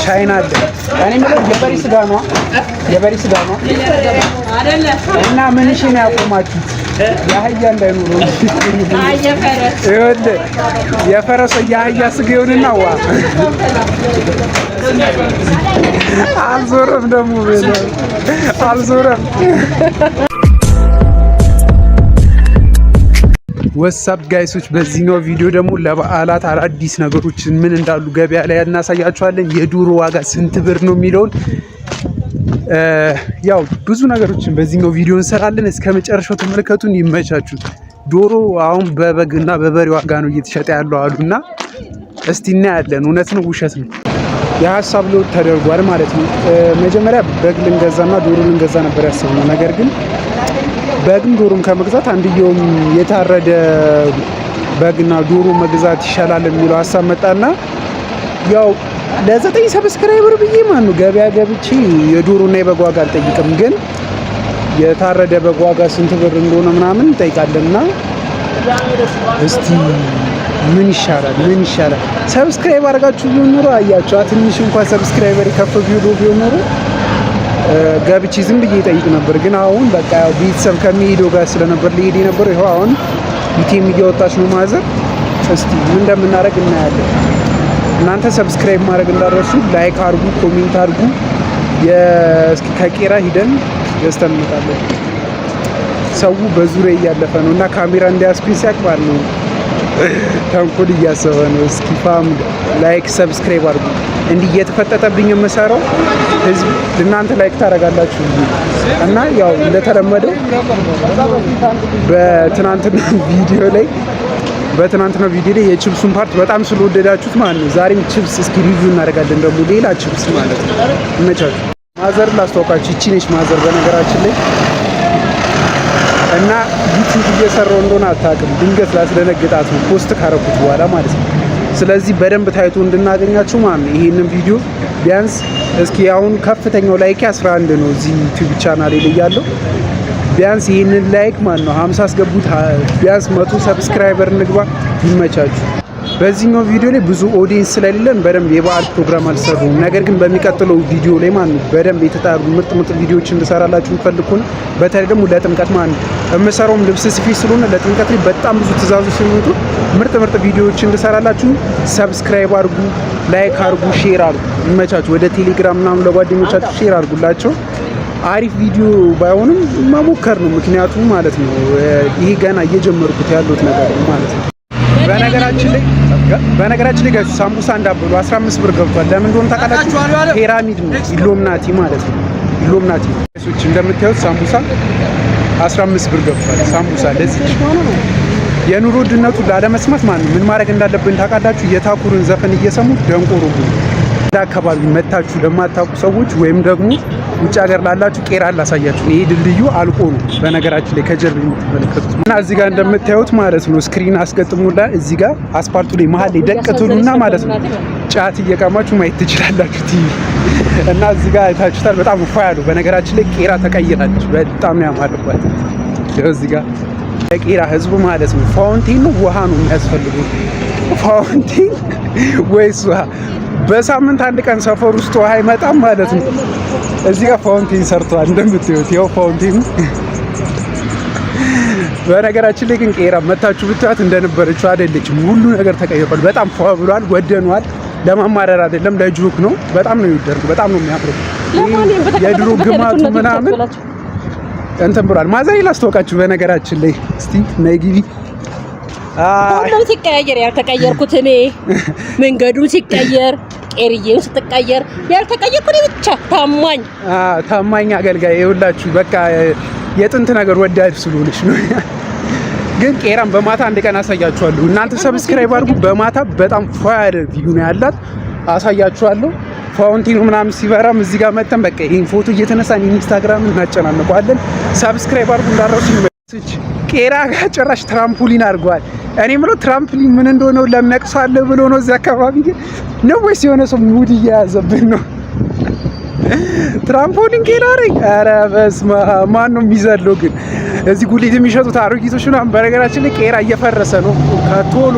ቻይና አለ። እኔ የምለው የበሬ ስጋ ነው፣ የበሬ ስጋ ነው። እና ምንሽን ያቆማችሁት? የአህያ እንዳይኖረው ይኸውልህ፣ የፈረሰ የአህያ ስጋ ይሆንና ዋ አልዞረም፣ ደግሞ አልዞረም። What's up guys ኦች፣ በዚህኛው ቪዲዮ ደግሞ ለበዓላት አዳዲስ ነገሮችን ምን እንዳሉ ገበያ ላይ እናሳያችኋለን። የዶሮ ዋጋ ስንት ብር ነው የሚለውን ያው ብዙ ነገሮችን በዚህኛው ቪዲዮ እንሰራለን። እስከ መጨረሻው ተመልከቱን። ይመቻችሁ። ዶሮ አሁን በበግና በበሬ ዋጋ ነው እየተሸጠ ያለው አሉና እስቲ እናያለን። እውነት ነው ውሸት ነው? የሀሳብ ለውጥ ተደርጓል ማለት ነው። መጀመሪያ በግ ልንገዛና ዶሮ ልንገዛ ነበር ያሰብነው። ነገር ግን በግም ዶሮም ከመግዛት አንድየውም የታረደ በግና ዶሮ መግዛት ይሻላል የሚለው ሀሳብ መጣና ያው ለ9 subscriber ብዬ ማነው ገበያ ገብቼ የዶሮና የበግ ዋጋ አልጠይቅም፣ ግን የታረደ በግ ዋጋ ስንት ብር እንደሆነ ምናምን እንጠይቃለንና እስቲ ምን ይሻላል ምን ይሻላል? Subscribe አድርጋችሁ ቢሆን ኖሮ አያችሁ፣ ትንሽ እንኳን subscriber ከፍ ቢሉ ቢሆን ኖሮ ገብቼ ዝም ብዬ እጠይቅ ነበር። ግን አሁን በቃ ያው ቤተሰብ ከሚሄደው ጋር ስለነበር ሊሄድ የነበረው ይኸው አሁን ATM እያወጣች ነው mother። እስቲ ምን እንደምናደርግ እናያለን። እናንተ subscribe ማድረግ እንዳትረሱ፣ like አድርጉ፣ comment አድርጉ። እስኪ ከቄራ ሂደን ገዝተን እንመጣለን። ሰው በዙሪያ እያለፈ ነው እና ካሜራ እንዲያስኩኝ ሲያቅባል ነው ተንኮል እያሰበ ነው። እስኪ fam like subscribe አድርጉ። እንዲህ እየተፈጠጠብኝ የምሰራው ህዝብ እናንተ like ታደርጋላችሁ እና ያው እንደተለመደው በትናንትና ቪዲዮ ላይ የቺፕሱን part በጣም ስለወደዳችሁት ማለት ነው። ዛሬም ቺፕስ እስኪ review እናደርጋለን ደግሞ ሌላ ቺፕስ ማለት ነው። ይመቻችሁ። Mother ላስተዋውቃችሁ፣ ይቺ ነች mother በነገራችን ላይ እና YouTube እየሰራው እንደሆነ አታውቅም። ድንገት ላስደነግጣት ነው post ካረኩት በኋላ ማለት ነው። ስለዚህ በደንብ ታይቶ እንድናገኛችሁ ማለት ነው። ይሄንን ቪዲዮ ቢያንስ እስኪ አሁን ከፍተኛው like 11 ነው እዚህ YouTube channel ላይ ያለው። ቢያንስ ይሄንን like ማለት ነው 50 አስገቡት። ቢያንስ 100 subscriber እንግባ። ይመቻችሁ። በዚህኛው ቪዲዮ ላይ ብዙ audience ስለሌለን በደንብ የበዓል ፕሮግራም አልሰሩም። ነገር ግን በሚቀጥለው ቪዲዮ ላይ ማለት ነው በደንብ የተጣሩ ምርጥ ምርጥ ቪዲዮዎች እንድሰራላችሁ እንፈልግ ከሆነ በተለይ ደግሞ ለጥምቀት ማለት ነው የምሰራውም ልብስ ስፌት ስለሆነ ለጥምቀት ላይ በጣም ብዙ ትእዛዞች ሲመጡ ምርጥ ምርጥ ቪዲዮዎች እንድሰራላችሁ subscribe አድርጉ፣ like አድርጉ፣ share አድርጉ። ይመቻችሁ። ወደ ቴሌግራም ምናምን ለጓደኞቻችሁ share አድርጉላቸው። አሪፍ ቪዲዮ ባይሆንም መሞከር ነው። ምክንያቱም ማለት ነው ይሄ ገና እየጀመርኩት ያሉት ነገር ነው ማለት ነው። በነገራችን ላይ guys ሳምቡሳ እንዳበሉ 15 ብር ገብቷል። ለምን እንደሆነ ታውቃላችሁ? ፒራሚድ ነው፣ ኢሉሚናቲ ማለት ነው። ኢሉሚናቲ guys ኦች እንደምታዩት ሳምቡሳ 15 ብር ገብቷል። ሳምቡሳ ለዚች የኑሮ ውድነቱ ላለመስማት ማለት ነው ምን ማድረግ እንዳለብን ታውቃላችሁ? የታኩርን ዘፈን እየሰሙ ደንቆሮ አካባቢ መታችሁ ለማታውቁ ሰዎች ወይም ደግሞ ውጭ ሀገር ላላችሁ ቄራ ላሳያችሁ። ይሄ ድልድዩ አልቆ ነው በነገራችን ላይ ከጀርባ የምትመለከቱት እና እዚህ ጋር እንደምታዩት ማለት ነው screen አስገጥሙላ እዚህ ጋር አስፓልቱ ላይ መሀል ላይ ደቅ ትሉና ማለት ነው ጫት እየቃማችሁ ማየት ትችላላችሁ። ቲቪ እና እዚህ ጋር አይታችሁታል። በጣም ፏ ያሉ በነገራችን ላይ ቄራ ተቀይራለች። በጣም ነው ያማረባት። እዚህ ጋር ለቄራ ህዝቡ ማለት ነው fountain ነው ውሃ ነው የሚያስፈልገው። Fountain ወይስ ውሃ? በሳምንት አንድ ቀን ሰፈር ውስጥ ውሃ አይመጣም ማለት ነው። እዚህ ጋር fountain ሰርተዋል እንደምታዩት፣ ያው fountain። በነገራችን ላይ ግን ቄራ መታችሁ ብታዩት እንደነበረችው አይደለችም። ሁሉ ነገር ተቀይሯል። በጣም ፏ ብሏል። ወደኗል። ለማማረር አይደለም ለ joke ነው። በጣም ነው የወደድኩት። በጣም ነው የሚያምረው። የድሮ ግማቱ ምናምን እንትን ብሏል። ማዘሬ ላስተዋውቃችሁ በነገራችን ላይ እስቲ ነይ ግቢ። ሁሉም ሲቀያየር ያልተቀየርኩት እኔ፣ መንገዱም ሲቀየር ቄርዬም ስትቀየር ያልተቀየርኩ እኔ ብቻ ታማኝ ታማኝ አገልጋይ። ይኸውላችሁ በቃ የጥንት ነገር ወዳድ ስለሆነች ነው። ግን ቄራም በማታ አንድ ቀን አሳያችኋለሁ። እናንተ subscribe አድርጉ። በማታ በጣም ፏ ያለ view ነው ያላት፣ አሳያችኋለሁ። Fountain ኑ ምናምን ሲበራም እዚህ ጋር መተን በቃ ይሄን ፎቶ እየተነሳን ኢንስታግራም እናጨናንቀዋለን። Subscribe አድርጉ እንዳትረሱ። ቄራ ጋር ጭራሽ trampoline አድርገዋል። እኔ የምለው trampoline ምን እንደሆነ ለሚያቅሰው ብሎ ነው እዚህ አካባቢ ግን ነው ወይስ የሆነ ሰው mood እየያዘብን ነው? Trampoline ቄራ ላይ ኧረ በስመ አብ ማን ነው የሚዘለው ግን? እዚህ ጉሊት የሚሸጡት አሮጊቶች ምናምን። በነገራችን ላይ ቄራ እየፈረሰ ነው። ከቶሎ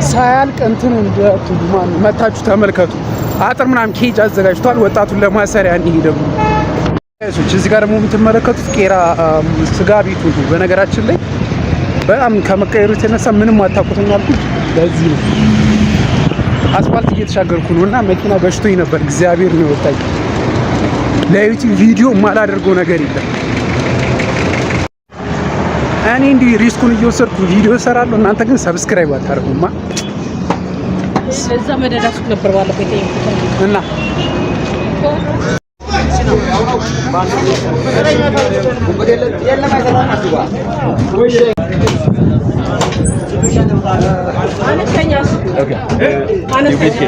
ሳያልቅ እንትን እንዳትሉ ማነው መታችሁ ተመልከቱ። አጥር ምናምን cage አዘጋጅቷል ወጣቱን ለማሰሪያ። እንሂድ ደግሞ guys ኦች። እዚህ ጋር ደግሞ የምትመለከቱት ቄራ ስጋ ቤቱ ነው። በነገራችን ላይ በጣም ከመቀየሩ የተነሳ ምንም አታውቁትም ያልኩት ለዚህ ነው። አስፋልት እየተሻገርኩ ነው እና መኪና ገጭቶኝ ነበር። እግዚአብሔር ነው የወጣኝ። ለ YouTube ቪዲዮ የማላደርገው ነገር የለም። እኔ እንዲህ risk ኡን እየወሰድኩ ቪዲዮ እሰራለሁ። እናንተ ግን subscribe አታደርጉማ። እዛ መደዳ ሱቅ ነበር ባለፈው የጠየኩት። እና አነስተኛ ሱቅ፣ አነስተኛ።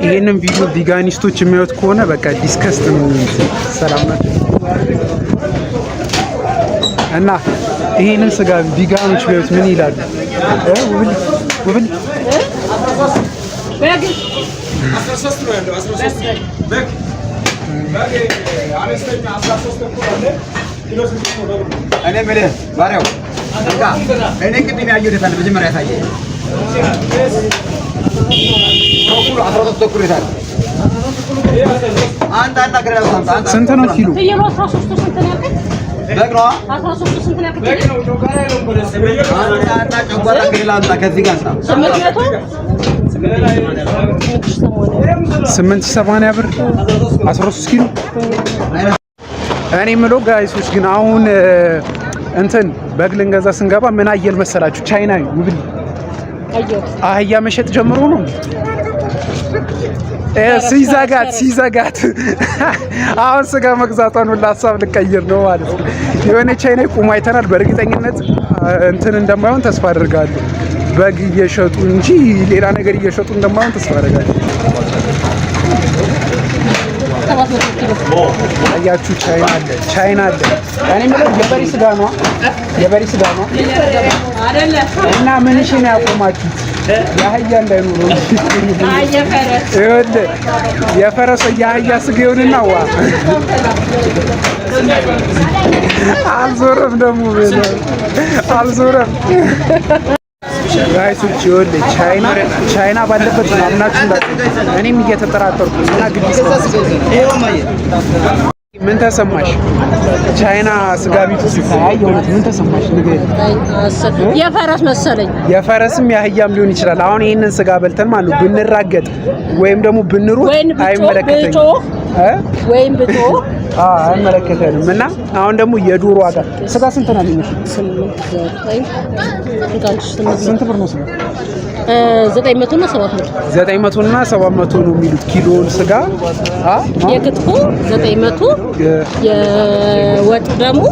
ይሄንን ቪዲዮ veganist ኦች የሚያዩት ከሆነ በቃ disgust ነው የሚሉት። ሰላም ናቸው እና ይሄንን ስጋ vegan ኦች ቢያዩት ምን ይላሉ? ውብል ውብል። በግ። 13 ነው ያለው። 13 በግ፣ በግ አነስተኛ 13 ተኩል አለ። ኪሎ 6 ነው በግ። እኔ የምልህ ባሪያው በቃ እኔ ቅድም ያየሁት አለ፣ መጀመሪያ ያሳየኝ ተኩል 13 ተኩል የት አለ? አንተ አንተ ግራ አምጣ አንተ። ስንት ነው ኪሎ? ፍየሉ 13ቱ ስንት ነው ያልከኝ? በግ ነዋ። 13ቱ ስንት ነው ያልከኝ? አንተ አንተ ጨጓራ ግሪል አምጣ፣ ከዚህ ጋር አምጣ። 800። 880 ብር 13 ኪሎ። እኔ የምለው guys ኦች ግን አሁን እንትን በግ ልንገዛ ስንገባ ምን አየል መሰላችሁ? ቻይና ውብል አየሁት። አህያ መሸጥ ጀምሮ ነው ሲዘጋት ሲዘጋት አሁን ስጋ መግዛቷን ሁላ ሀሳብ ልቀይር ነው ማለት ነው። የሆነ ቻይና ቁሞ አይተናል። በእርግጠኝነት እንትን እንደማይሆን ተስፋ አድርጋለሁ። በግ እየሸጡ እንጂ ሌላ ነገር እየሸጡ እንደማይሆን ተስፋ አድርጋለሁ። 700 ኪሎ። አያችሁ፣ ቻይና አለ፣ ቻይና አለ። እኔ የምለው የበሬ ስጋ ነው፣ የበሬ ስጋ ነው። አይደለ? እና ምን እሺ ነው ያቆማችሁት? የአህያ እንዳይኖረው። የፈረስ። ይኸውልህ የፈረስ ወይ የአህያ ስጋ ይሆንና ዋ አልዞረም ደግሞ አልዞረም። Guys ኦች ይኸውልህ ቻይና ቻይና ባለበት ምናምናችሁ እንዳት እኔም እየተጠራጠርኩ ነው እና ግድ ምን ተሰማሽ? ቻይና ስጋ ቤቱ ሲታይ የእውነት ምን ተሰማሽ? ንገሪኝ። የፈረስ መሰለኝ። የፈረስም የአህያም ሊሆን ይችላል። አሁን ይህንን ስጋ በልተን ማለት ነው ብንራገጥ ወይም ደግሞ ብንሮጥ ወይም ብጮህ አይመለከተኝም። ብጮህ እ? ወይም ብጮህ። አዎ አይመለከተንም። እና አሁን ደግሞ የዶሮ ዋጋ ስጋ ስንት ነው ያገኘሽው? 8 9 እንካንቺ 8። ስንት ብር ነው ስጋ? 900 እና 700። 900 እና 700 ነው የሚሉት ኪሎን ስጋ አ የክትፎ 900፣ የወጥ ደግሞ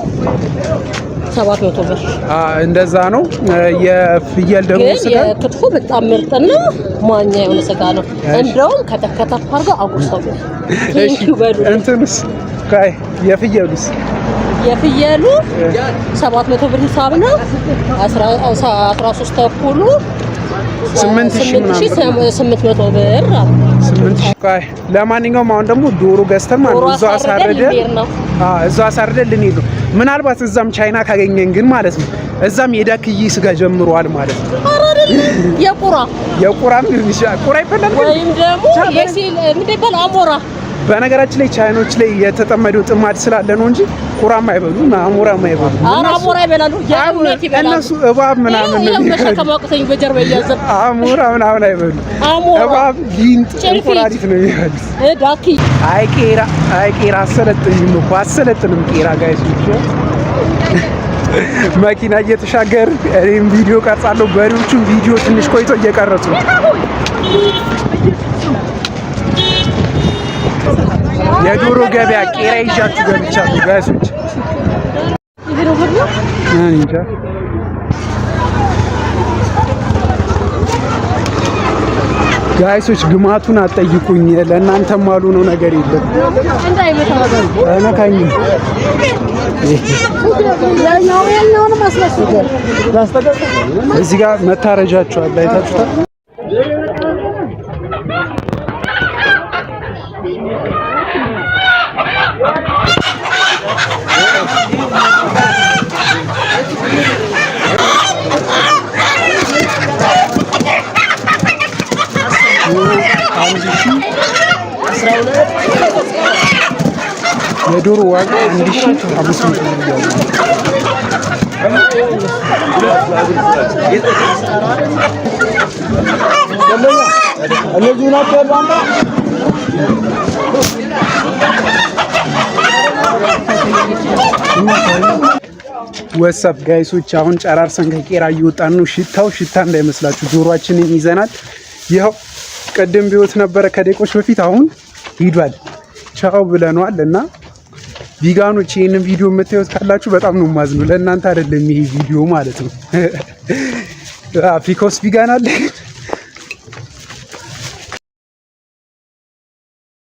700 ብር። አ እንደዛ ነው። የፍየል ደግሞ ግን ስጋ የክትፎ በጣም ምርጥና ማኛ የሆነ ስጋ ነው። እንደውም ከተፍ ከተፍ አድርገው አጉርሰው thank you በሉ። እንትኑስ ቆይ የፍየሉስ? የፍየሉ 700 ብር ሂሳብ ነው። 13 ተኩሉ 8,000 ምናምን። 8,800 ብር አሉ። 8,000። ቆይ ለማንኛውም አሁን ደግሞ ዶሮ ገዝተን ማለት ነው ዶሮ እዛው አሳርደን አሳርደን ልንሄድ ነው። አዎ እዛው አሳርደን ልንሄድ ነው። ምናልባት እዛም ቻይና ካገኘን ግን ማለት ነው እዛም የዳክዬ ስጋ ጀምሯል ማለት ነው። ኧረ አይደለም፣ የቁራ። የቁራም ሊሆን ይችላል። ቁራ ይበላል ግን ወይም ደግሞ የሲል ምንድን ይባላል አሞራ። በነገራችን ላይ ቻይኖች ላይ የተጠመደው ጥማድ ስላለ ነው እንጂ ቁራም አይበሉም፣ አሞራም አይበሉም። ኧረ አሞራ ይበላሉ። የእውነት ይበላሉ። እነሱ እባብ ምናምን ነው ይኸው የሚበሉት። መሸከም አቅቶኝ በጀርባ እያዘብ አሞራ ምናምን አይበሉም። አሞራ፣ እባብ፣ ጊንጥ፣ ጭልፊት። እንቁራሪት ነው የሚበሉት። ዳኪ። አይ ቄራ፣ አይ ቄራ አሰለጥኝም እኮ አሰለጥንም። ቄራ guys ኦች መኪና እየተሻገር እኔም ቪዲዮ ቀርጻለሁ። በሬዎቹም ቪዲዮ ትንሽ ቆይቶ እየቀረጹ ነው። የዶሮ ገበያ ቄራ ይዣችሁ ገብቻለሁ guys ኦች። ይሄ ነው ብር ነው። እኔ እንጃ። Guys ኦች ግማቱን አትጠይቁኝ። ለእናንተም አልሆነው ነገር የለም። እንዳይመታ። አይነካኝም። ያኛውንም አስመስሎ። እዚህ ጋር መታረጃቸዋል አይታችሁታል። አንድ ሺህ የዶሮ ዋጋ 1500 ብር እያሉ ነው። What's up guys ኦች፣ አሁን ጨራርሰን ከቄራ እየወጣን ነው። ሽታው ሽታ እንዳይመስላችሁ ጆሮአችንን ይዘናል። ይኸው ቅድም ቢወት ነበረ ከደቂቆች በፊት፣ አሁን ሂዷል። ቻው ብለኗል። እና vegan ኦች ይህንን ቪዲዮ የምታዩት ካላችሁ በጣም ነው የማዝነው። ለእናንተ አይደለም ይሄ ቪዲዮ ማለት ነው። አፍሪካ ውስጥ vegan አለ።